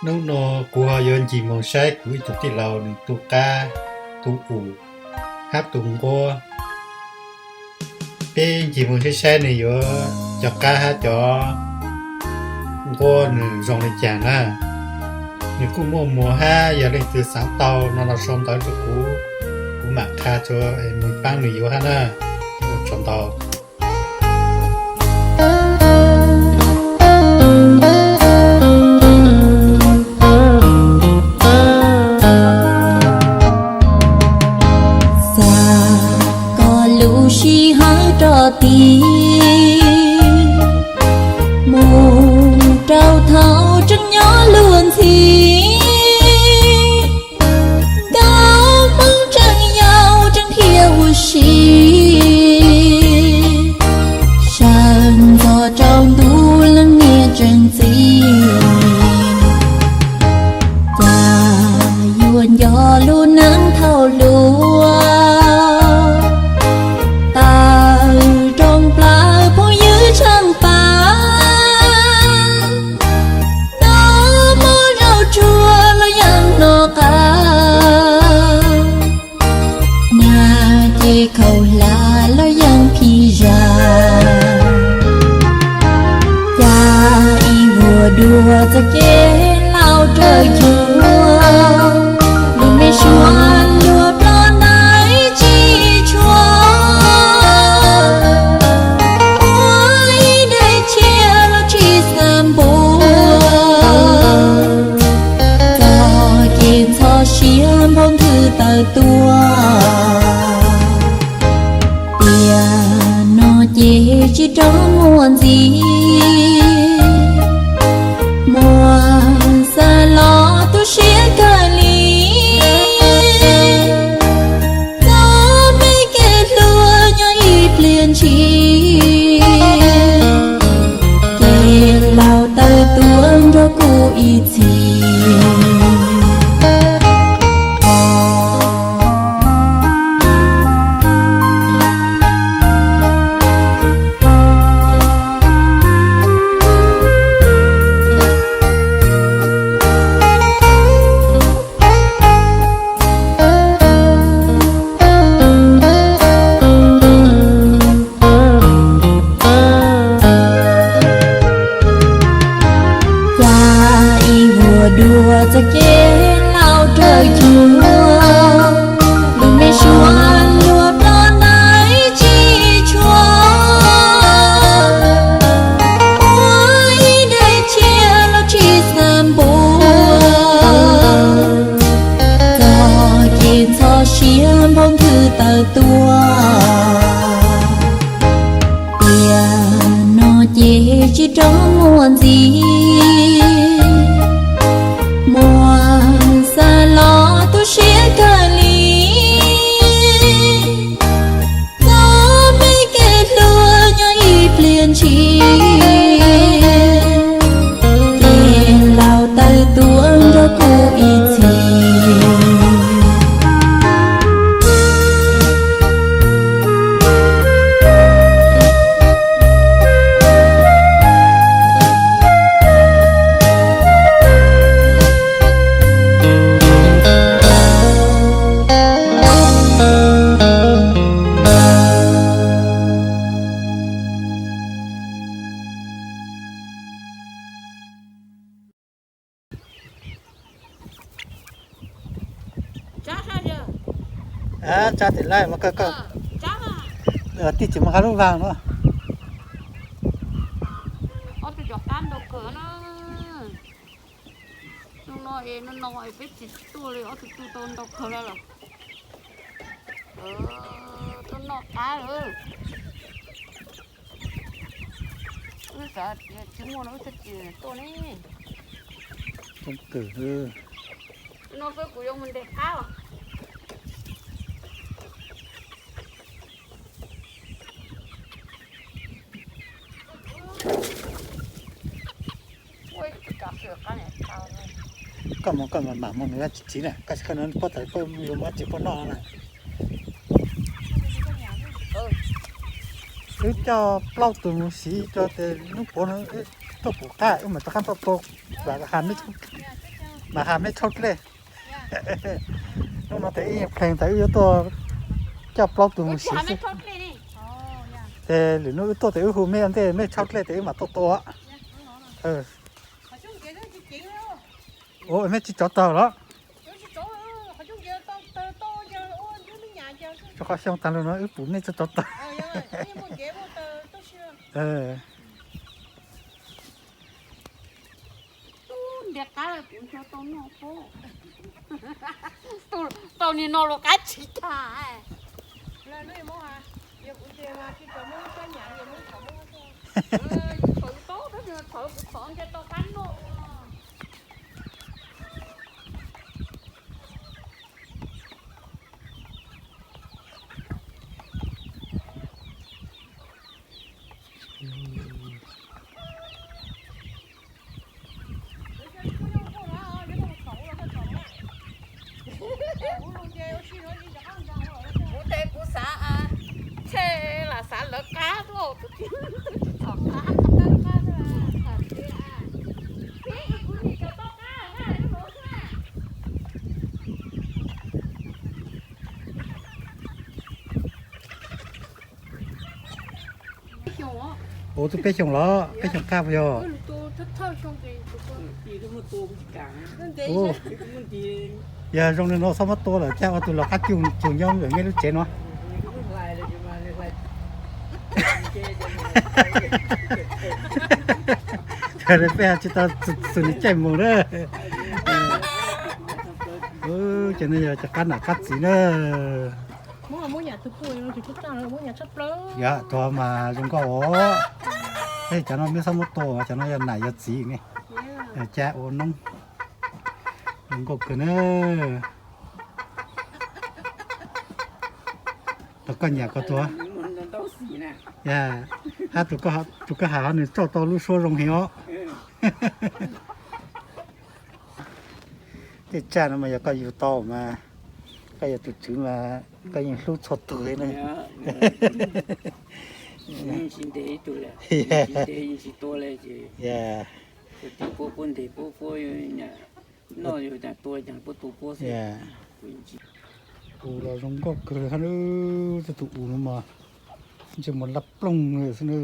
Hnub no kuv ho yuav ncig moog saib kuv ib tug tij laug nws tu qaab, tu um hab tu nquab. Peb ncig moog saib saib nws yuav cov qaab hab cov nquab nws zoo le caag na. Nws kuj muaj muag hab, yog leej twg xaav tau no los sau ntawv rua kuv, kuv maam qha tsua es moog paab nws yuav hab na. Ua tsaug ntau. Xav koj lub sij hawm rov tig mus rau thaum tseem nyob luag ntxhi, nkauj Hmoob tseem yau tseem dhia ua si, sawv ntxov rau ntuj leej niam tseem txi. Cas yuav nco lub neej thaum hluas, tawm rooj plawv phooj ywg tshaaj paab, noj mov zaub tsuag los yeej noj qab, nyaj ces khaus hlab los yeej phim zag. Cas ib vuag dua txoj kev laus raws cuag, lub me suab luag ploj ntais tsis tshua, ua ib daim tshiab los tsis xav npua, txoj kev ntxhov siab nphau nthwv tawm tuaj. Tiam no ces tsis rov muaj ntxiv, muaj xav los tu siab kawg li. Txoj me kev hluas nyob ib pliag ntshis, kev laus tawm tuaj nrog kuv ib txhis. Cas ib vuag dua txoj kev laus raws cuag, lub me suab luag ploj ntais tsis tshua, ua ib daim tshiab los tsis xav npua, txoj kev ntxhov siab nphau nthwv tawm tuaj. Tiam no ces tsis rov muaj ntxiv, muaj xav los tu siab kawg li. Txoj me kev hluas nyob ib pliag ntshis, kev laus tawm tuaj nrog kuv ib txhis. Tsa tim lawm mas koj, tij tsis muaj qab lub vaag no. Ob tug cov qab ntau kawg na. Hnub no es no no es peb tsis tuaj li, ob tug tug tau ntau kawg lawm los. Tuaj noj qab lawm. Wb xav tsis muaj no wb thiaj tsis tuaj ne. Coob kawg. No xwb kuv yuav mus ntes qab os. Koj mus koj mam mam mus nws tsis txiv na, koj tsis koj no pob tawm koj yuav muab tsis pob noj na. Wb coj plaub tug mus siv rau tes hnub puav no tuaj pum qab, wb mam rov qab tuaj pum vam ha me tub. Mas has mej tshauj dlej. Hnub no tes ib plees tas wb yuav tuaj coj plaub tug mus siv xwb. Ces lwm hnub wb tuaj tes wb hu mej ua ntej, mej tshauj dlej tes wb mam tuaj tua. Ua mej tsis tsov tawg los? Rau qhov xyoo taag lug no wb pum mej tsov tawg. Tau nim no los qab tsis tag. Kuv tes kuv xav, tshe lam xav lawv qab tuaj tus tsis txhom qab. Ua tug peb xyoos los peb xyoos qab puas yog? Yog zoo li no txhob muab tua lawm, caj ua tus los qab cuag nyob ntawm neb lub tsev no. Peb tsis tau xws nws caij mus na. Ces no yog cov qab nam qab txiv na. Yog, cov mas zoo nkauj os. Cov no meb txhob muab tua, cov no yog nam yog txiv ne. Caj ua noob, zoo nkauj kawg na. Los koj nyiam koj tua. Hab tus koj has nws coj tau lub suab zoo heev os. Tej tsaj no mas yog koj yug tau mas, koj yog tus tswv mas koj yeej hlub txhua tug li na. Us los zoo nkauj kawg hab, tej tus us no mas ntsej muag laj ploog xwb na.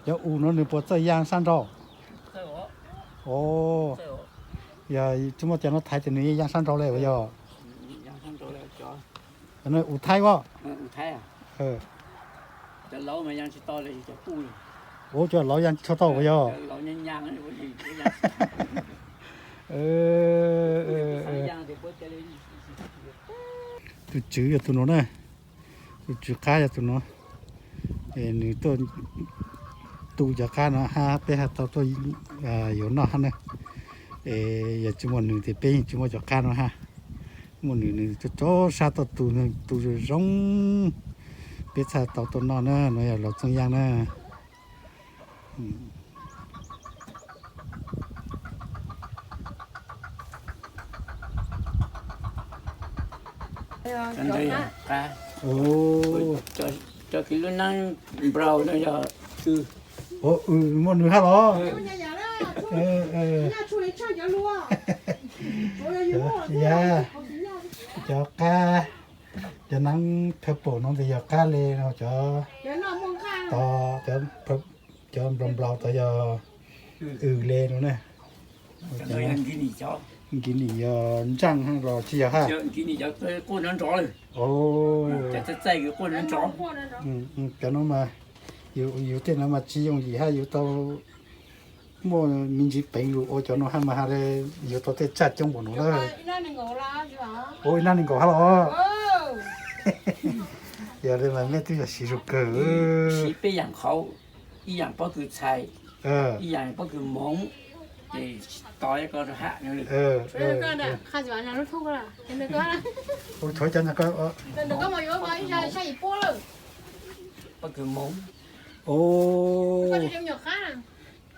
Cov us no nws puas txawj yaa sab nraud? Yog tsis muaj cov no thaiv ces nws yeej yaa sab nraud le uas yog. Cov no us thaib as? Ua cov laus yaa tsis tau uas yog. Tus tswv yog tus no na. Tus tswv qab yog tus no. Nws tuaj tu cov qab no hab peb ho tau tuaj yuav noj hab na. Es yog tsis muaj nws ces peb yeej tsis muaj cov qab no hab. Muaj nws, nws tso sab tuaj tu, tu zoo zoo, peb txhaj tau tuaj noj na. No yog laus txooj yaaj na. Cov kws lub neeb nplaum no yog, muaj nws hab los? Yog, cov qab, cov neeb purple no ntawd yog qab le no, cov, cov nplaum nplaum tod yog w le no na. Nkis nis yog ntsaj hab los tsis yog hab? Cov no mas yus tej no mas tsis yooj yim hab, yus tau muaj me ntsis peev lug ua cov no hab mas has le yuav tau tej tsaj coob npaum no na. Ua ib nab nees nkaum hab los? Yog li mas mej twb yog siv zoo kawg. Siv peb yaam qhauv, ib yaam pob kws txhais, ib yaam pob kws moov, ces tos ko rau hab. Pob kws moov.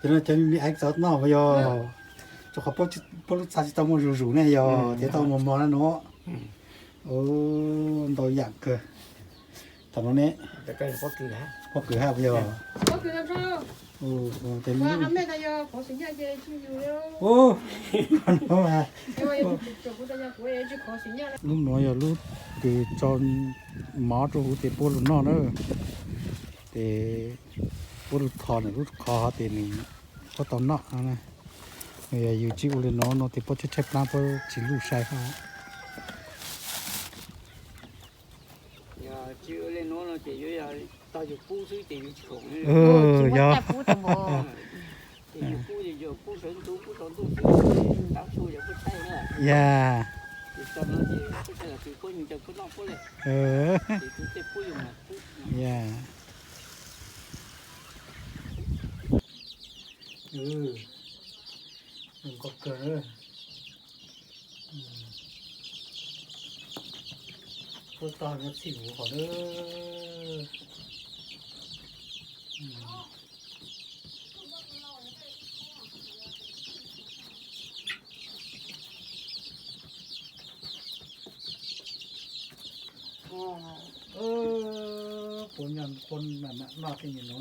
Ces no cov me aiv txawv noj puas yog? Rau qhov puab lub txaj tsis tau muaj zuj zus ne yog, thiaj tau mos mos na no. Ntau yaam kawg. Tam no ne, pob kws hab puas yog? Tes lub, lub nuav yog lub kws tso mov rau huv tes puab lug noj na. Tes puab lug thov nws lub qhov tes nws puab tau noj. Yog yus tsi ua le nuav no tes puab tshaib tshaib plab puab tsi luj sai hab. Yog tsi ua le nuav no ces yuav yog tog yus pub xwb ces yus tsi khoom. Yog pub, yus pub sawv ntxov pub saum ntuj xwb, tab txhua yog puab tshaib na. Yog tso no ces puab tshaib los tsis puab ncaws puab noj puab le. Ces tus tej pub yus mas pub. Yog zoo nkauj kawg. Puab tog nyob txhij huv hov na. Puab nyob puab mam noj tej nyuag no.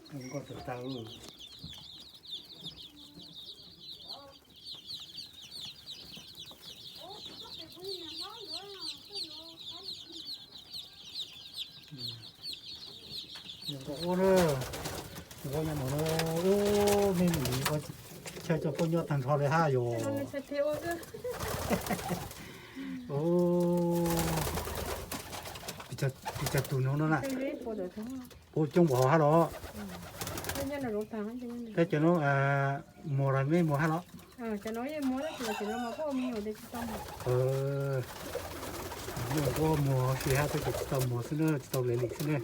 Zoo nkauj tag tag. Zoo nkauj ua na, zoo nkauj nyob no na. Ub, mej mus chaw cov puab nyob tag nrho li hab yog. Pes tsawg tus no na? Puab coob npaum hab los? Tab cov no muag los mej muag hab los? Mej muag si hab tab cov tsis tau muag xwb na, tsis tau le li xwb na.